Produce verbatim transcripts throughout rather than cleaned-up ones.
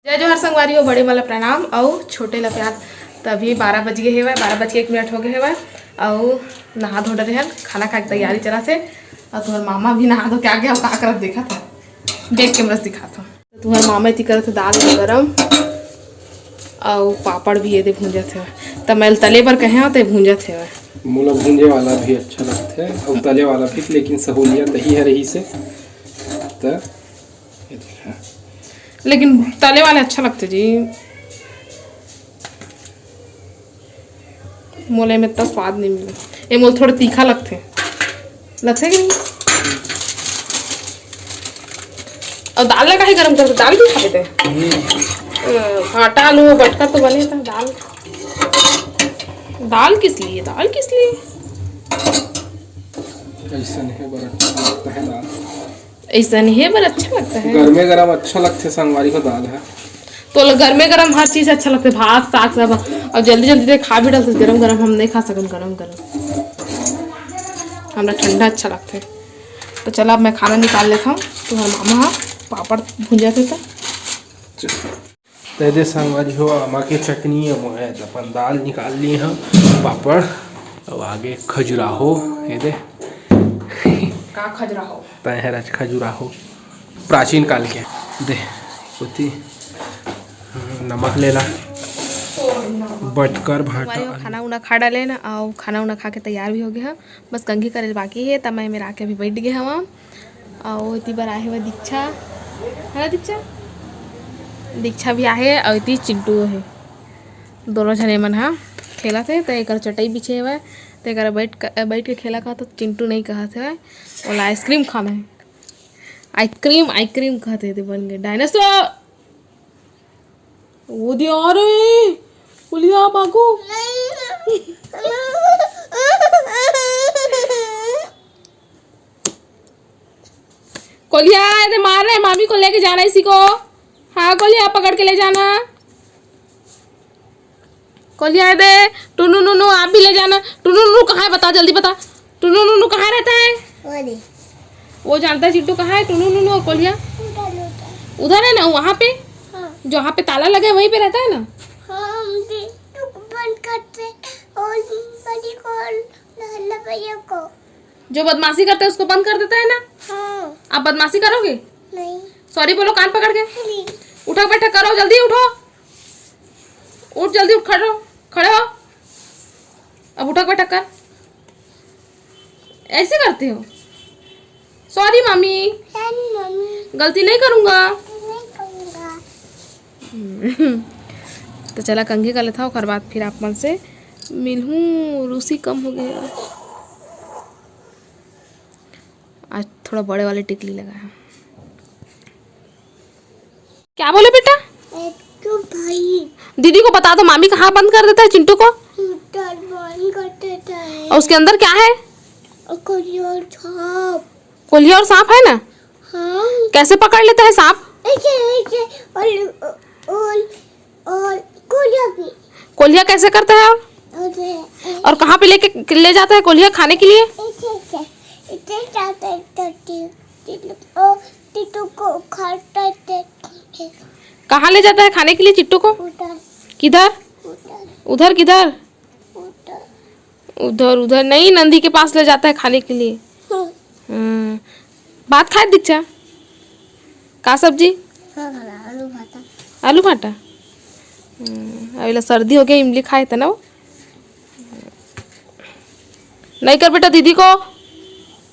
जय जोहार संगवारी हो, बड़े मन ला प्रणाम अउ छोटे ला प्यार। त अभी बारह बज गे हेवय, बारह बज के एक मिनट हो गे हेवय अउ नहा धो डरे हन, खाना खाए के तैयारी चलत हे। अउ तुहर मामा भी नहा धो के आ गे, अउ का करत देखत हे, बैक कैमरा से दिखात हव। तुहर मामा एती करत हे दाल गरम अउ पापड़ भी एदे भूंजत हेवय। त मैं तले बर कहे हव, ते भूंजत हेवय। मोला भूंजे वाला भी अच्छा लगथे अउ तले वाला भी, लेकिन सहूलियत ही है रही से। त ये देखा। लेकिन तले वाले अच्छा लगथे जी। मोला एमे इतना स्वाद नहीं मिले। ये मोला थोड़ा तीखा लगथे। लगथे कि नहीं? अउ दाल ला काहे गरम करथे? दाल भी खा लेते हैं। हम्म। अ, भांटा आलू बटकर तो बने था दाल। दाल किस लिए? दाल किस लिए? ऐसा नहीं है, बड़ा अच्छा लगता है दाल। ऐसा नहीं है, पर अच्छा लगता है। गरमे गरम अच्छा लगथे संगवारी हो दाल ह। तो ल-, गरमे गरम हर चीज अच्छा लगथे, भात साग सब। अउ जल्दी जल्दी ते खा भी डलथे गरम गरम, हम नहीं खा सकन गरम गरम, हमरा ठंडा अच्छा लगथे। तो चला, अब मैं खाना निकाल लेता हूँ, तुहर मामा ह पापड़ भूंजत हे त। चल। त एदे संगवारी हो, आमा के चटनी अउ मोहे अपन दाल निकाल लिए हव, पापड़ अउ आगे खजुराहो। एदे का खजुराहो? तय हर आज खजुराहो प्राचीन काल के। दे ओती नमक लेला, बटकर भांटा। संगवारी हो, खाना उना खा डाले ना, अउ खाना उना खा के तैयार भी हो गे हव। बस कंघी करे ल बाकी हे, त मैं मेरा के अभी बैठ गे हवं। अउ एती बर आहे हवय दीक्षा, है ना दीक्षा? दीक्षा भी आहे अउ एती चिंटू हे। दोनों झने मन ह खेलत हे, त एकर चटाई बिछे हवय, त एकर बैठ क-, बैठ के खेला कहत, त चिंटू नहीं कहत हवय, ओला आइसक्रीम खाना हे। आइसक्रीम, आइसक्रीम कहत हे, ते बन गे डायनासोर। वो दे आ रहे हैं। बोलिए आप आगो। कोलिया, ये दे मार रहे हैं, मामी को लेके जाना इसी को। हाँ, कोलिया, पकड़ के ले जाना। कोलिया, ये दे, टुनु नुनु, आप भी ले जाना। टुनु नुनु कहाँ है, बता, जल्दी बता। टुनु नुनु कहाँ रहता है? वो दे। वो जानता है चिंटू कहाँ है, टुनु नुनु और कोलिया? उधर, उधर। उधर है ना, वहाँ पे? हाँ। जहाँ पे ताला लगा है, वहीं पे रहता है ना? हाँ, हम चिंटू को बंद करते और बड़ी को, लाला भैया को। जो बदमाशी करता है, उसको बंद कर देता है ना? हाँ। आप बदमाशी करोगे? नहीं। सॉरी बोलो कान पकड़ के। नहीं। उठक बैठक करो, जल्दी उठो। उठ, जल्दी उठ, खड़े हो, खड़े हो। अब उठक बैठक कर। ऐसे करते हो? Sorry mummy. Sorry mummy. गलती नहीं करूँगा। नहीं करूँगा। तो चला कंघी कर लेता हूँ, ओकर बाद फिर आप मन से मिलहूँ। रूसी कम हो गया। आज थोड़ा बड़े वाले टिकली लगाया। क्या बोले बेटा? एक तो भाई। दीदी को बता दो, मामी कहाँ बंद कर देता है चिंटू को? स्वेटर बंद कर देता है। और उसके अंदर क्या है? कोई और सांप। कोलिया और सांप है ना? हाँ। कैसे पकड़ लेता है सांप? ऐसे, ऐसे, और, और, और कोलिया भी। कोलिया कैसे करता है और? ऐसे, ऐसे। और कहाँ पे लेके, ले जाता है कोलिया खाने के लिए? ऐसे, ऐसे, ऐसे जाता है, तो टी-, टी-, ओ, टीटू को खाता है, तो कहाँ ले जाता है खाने के लिए चिट्टू को? उधर। किधर? उधर। उधर किधर? उधर। उधर, उधर नहीं, नंदी के पास ले जाता है खाने के लिए। हम्म। हम्म। भात खाए दीक्षा? का सब्जी? हाँ, हाँ, आलू भाटा। आलू भाटा? हम्म, अब एला सर्दी हो गया, इमली खाए त ना वो। नहीं कर बेटा, दीदी को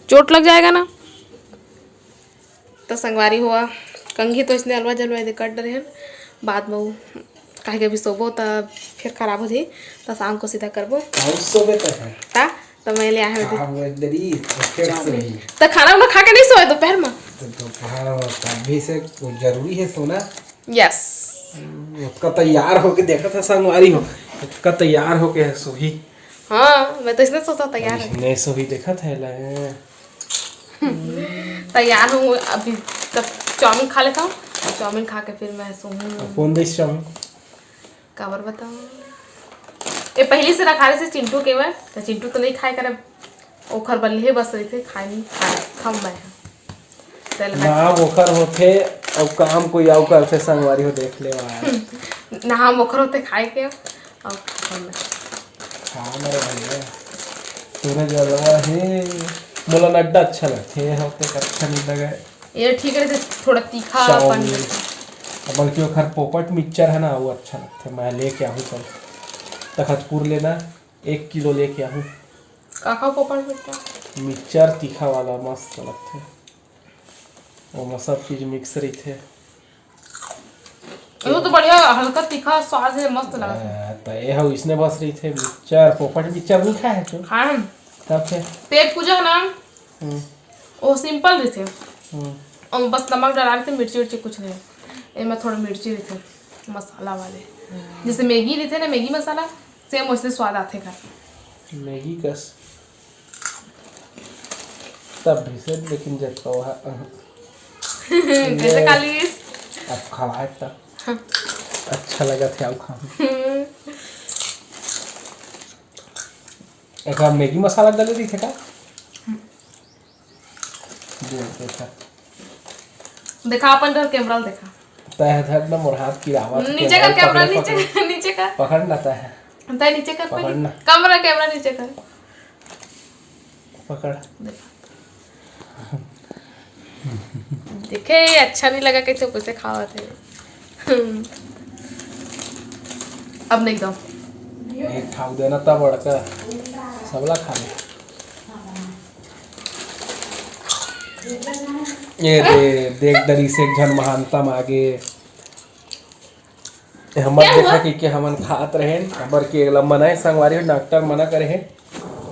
चोट लग जाएगा ना। त संगवारी हो, कंघी तो इसने अलवा जलवा दे कट डरे हन, बाद में वो काहे के अभी सोबो त फिर खराब हो जाही, त शाम को सीधा करबो। अउ सोबे त है। ता, त मैं ले आए हवे हाँ, वो एक दरी, तो फिर सोई। त खाना उना खा के नहीं सोए दोपहर में? तो दोपहर और तब भी से वो जरूरी है सोना। Yes। हम्म, ओतका तैयार होके देखत हे संगवारी हो, ओतका तैयार होके सोही। हाँ, मैं तो इसने सोचा तैयार है। नहीं सोही देखत हे ले। तैयार हूँ अभी, तब चाउमीन खा लेता हूँ, चाउमीन खा के फिर मैं सोऊंगी। अब कौन देश चाउमीन? काबर बताऊँ, ये पहले से रखा रहे से चिंटू के बर, तो चिंटू तो नहीं खाए करे, ओखर बर ले बस रहिथे, खाए नहीं खाए, खाऊं मैं। चल मैं ना, ओखर होथे, अब काम कोई आऊ करथे संगवारी हो, देख ले भाई। ना हम ओखर होते खाए के, अब अपन में। खा ना रे भैया, तोरे जलवा हे। मोला नड्डा अच्छा लगथे, ये होते अच्छा नहीं लगे। ये ठीक रहथे, थोड़ा तीखा अपन चाउमीन। में। अब बल्कि ओखर पोपट मिक्सचर है ना, वो अच्छा लगथे। मैं लेके आहूँ कल, तखतपुर लेना, एक किलो लेके आहूँ। का खाओ पोपट मिक्सचर? मिक्सचर तीखा वाला मस्त लगथे, ओमा सब चीज मिक्स रहिथे। वो तो बढ़िया हल्का तीखा स्वाद है, मस्त लगत है। हाँ, त ये हव इसने बस रहिथे, मिक्सचर, पोपट मिक्सचर नहीं खाए है तू? खाए हम। तब फिर? पेट पूजा है ना, हम्म। वो सिंपल रहिथे। हम्म। और बस नमक डला रहिथे, मिर्ची उर्ची कुछ नहीं। एमा थोड़ा मिर्ची रहिथे, मसाला वाले। हम्म। जैसे मैगी रहिथे ना, मैगी मसाला, सेम वैसे स्वाद आथे एकर। मैगी कस। तब भी से, लेकिन जब तो वह, अहं। कैसे खा लीस? अब खवाए तब। हाँ। अच्छा लगा थे, आओ खा। हम्म। एक बार मैगी मसाला डाले रही थे का? हम्म। दे, देखा। देखा अपन डर कैमरा ल देखा। तय धर ना मोर हाथ की आवाज, नीचे कर कैमरा कैमरा, पकड़े, नीचे पकड़े। कर, नीचे कर। पकड़ ना तय। तय नीचे कर पहले। पकड़ ना। कैमरा, कैमरा नीचे कर। पकड़। देख। देखे, अच्छा नहीं लगा कैसे कैसे खावत है। हम्म। अब नहीं दो। एक ठाव देना तब बड़का। सबला खा ले। ये दे, देख डरी से एक झन महानता मागे। हमर क्या देखा हुआ? कि, कि हमन खात रहेन, काबर कि एला मना हे संगवारी हो, डॉक्टर मना करे हे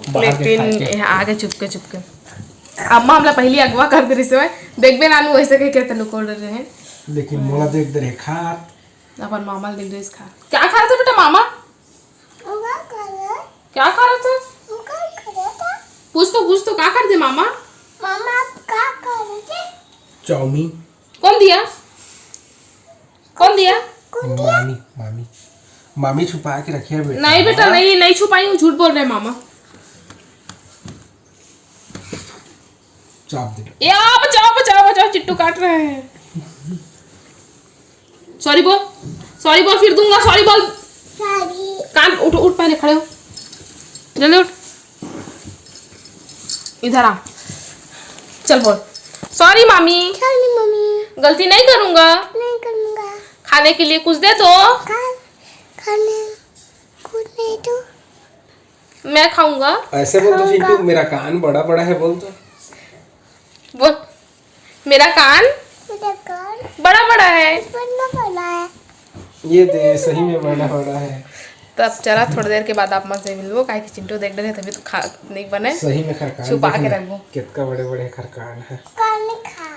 बाहर के लेकिन खाए के। ये आगे चुपके चुपके। अम्मा हमला पहली अगवा कर दे रिसे, देखबे नानू वैसे कह के तनु कोल रहे। लेकिन मोला देख दे रहे खात। अपन मामा ल देख दे खा। क्या खा रहा था बेटा मामा? क्या खा रहा था? पूछ तो, पूछ तो, क्या कर दे मामा? मामा, आप क्या खा रहे थे? चाउमीन। कौन दिया? कौन दिया? मामी, मामी। मामी छुपा के रखे है बेटा। नहीं बेटा, नहीं, नहीं छुपाई हूँ, झूठ बोल रहे हैं मामा। चाप दे। या, बचाओ, बचाओ, बचाओ, चिट्टू काट रहे हैं। सॉरी बोल, सॉरी बोल, फिर दूंगा, सॉरी बोल। सॉरी। कान उठ, उठ, पहले खड़े हो, जल्दी उठ। इधर आ, चल बोल, सॉरी मामी। Sorry mummy. गलती नहीं करूंगा। नहीं करूंगा। खाने के लिए कुछ दे दो। खा, खाने कुछ दे दो। मैं खाऊंगा। ऐसे बोल तो खाऊंगा। चिंटू, मेरा कान बड़ा बड़ा है, बोल तो। बोल, मेरा कान मेरा कान बड़ा बड़ा है। बड़ा बड़ा है। ये दे, सही में बड़ा बड़ा है। तब चला, थोड़ी देर के बाद आप मन से मिलबो, काहे कि चिंटू देख डरे, तभी तो खा नहीं बने। सही में खरकान छुपा देख के ना, रखबो। कितना बड़े बड़े खरकान है। कान खा।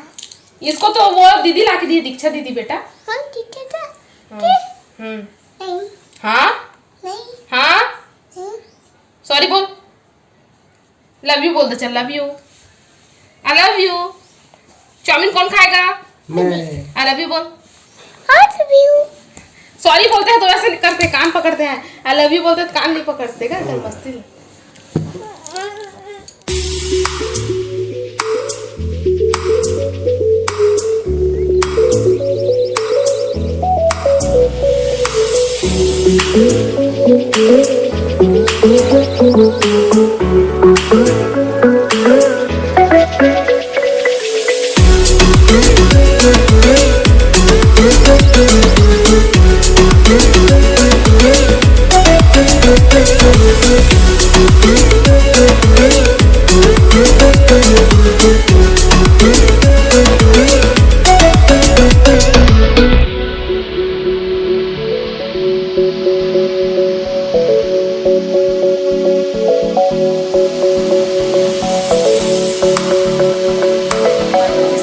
इसको तो वो दीदी ला के दी, दीक्षा दीदी बेटा। हम दीक्षा था? हम्म। के? हम्म। नहीं। हाँ? नहीं। हाँ? नहीं। सॉरी बोल, लव यू बोल दे, चल, love you, I love you. Chowmein कौन खाएगा? मैं। आई लव यू बोल। आई लव यू। सॉरी बोलते हैं तो ऐसे करते, कान पकड़ते हैं, आई लव यू बोलते हैं तो कान नहीं पकड़ते क्या? चल, मस्ती में।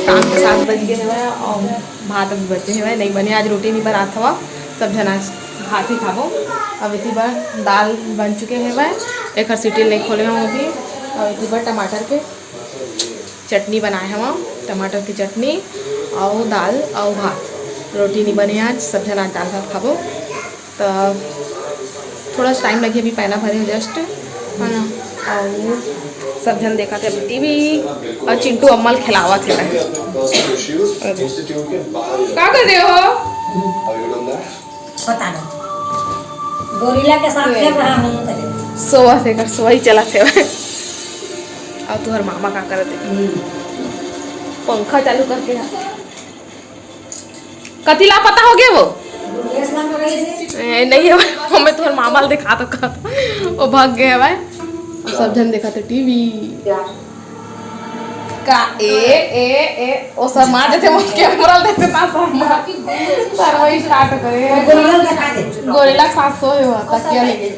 शाम के सात बज गए हवय अउ भात अभी बचे हवय, नहीं बने, आज रोटी नहीं बनात हवं, सब झन आज भात ही खाबो। अब एती बर दाल बन चुके हवय, एकर सीटी नहीं खोले हवं अभी। अउ एती बर टमाटर के चटनी बनाए हवं, टमाटर की चटनी अउ दाल अउ भात। रोटी नहीं बने आज, सब झन आज दाल भात खाबो। त थोड़ा टाइम लगे, अभी पैना भरे हो जस्ट। है ना? अउ सब झन देखत हे टीवी, अउ चिंटू अम्मा ल खिलावत हे। का कर रहे हो? पता नहीं, गोरिल्ला के साथ खेल रहा हूँ। सोवत हे, कर सोवई चलत हे। अउ तुहर मामा का करत हे? पंखा चालू करके हा। कति ला पता हो गया वो? ए, नहीं है, हमें तोहर मामा ल दिखा तो का। वो भाग गए भाई। सब झन देखत हे टीवी। का ए, ए, ए, वो सब मार देते, वो कैमरा देते ना, सब मार। सर वही स्टार्ट करे। गोरिल्ला के साथ सोए हो, तकिया लेके।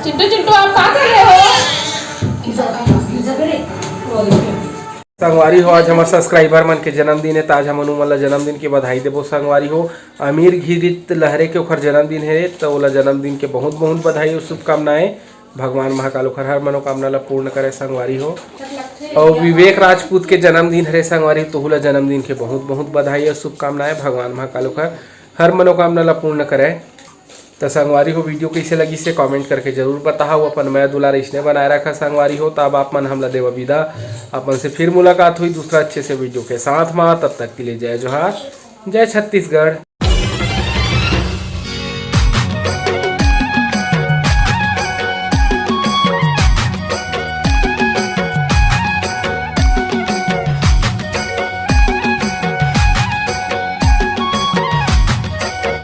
चिंटू, चिंटू, आप का कर रहे हो? संगवारी हो, आज हमर सब्सक्राइबर मन के जन्मदिन हे, त आज हमन उमन ला जन्मदिन के बधाई देबो। संगवारी हो, अमीर घिरित लहरे के ओखर जन्मदिन हे, त ओला जन्मदिन के बहुत बहुत बधाई अउ शुभकामनाएं। भगवान महाकाल ओखर हर मनोकामना ला पूर्ण करे संगवारी हो। अउ विवेक राजपूत के जन्मदिन हरे संगवारी, तोहू ला जन्मदिन के बहुत बहुत बधाई अउ शुभकामनाएं। भगवान महाकाल ओखर हर मनोकामना ला पूर्ण करे। त संगवारी हो, वीडियो कइसे लगिस हे कमेंट करके जरूर बताहव। अपन मया दुलार अइसने बनाए रखा संगवारी हो। त अब आप मन हमला देवा विदा, अपन से फिर मुलाकात होही दूसरा अच्छे से वीडियो के साथ मा। तब तक के लिए जय जोहार, जय छत्तीसगढ़।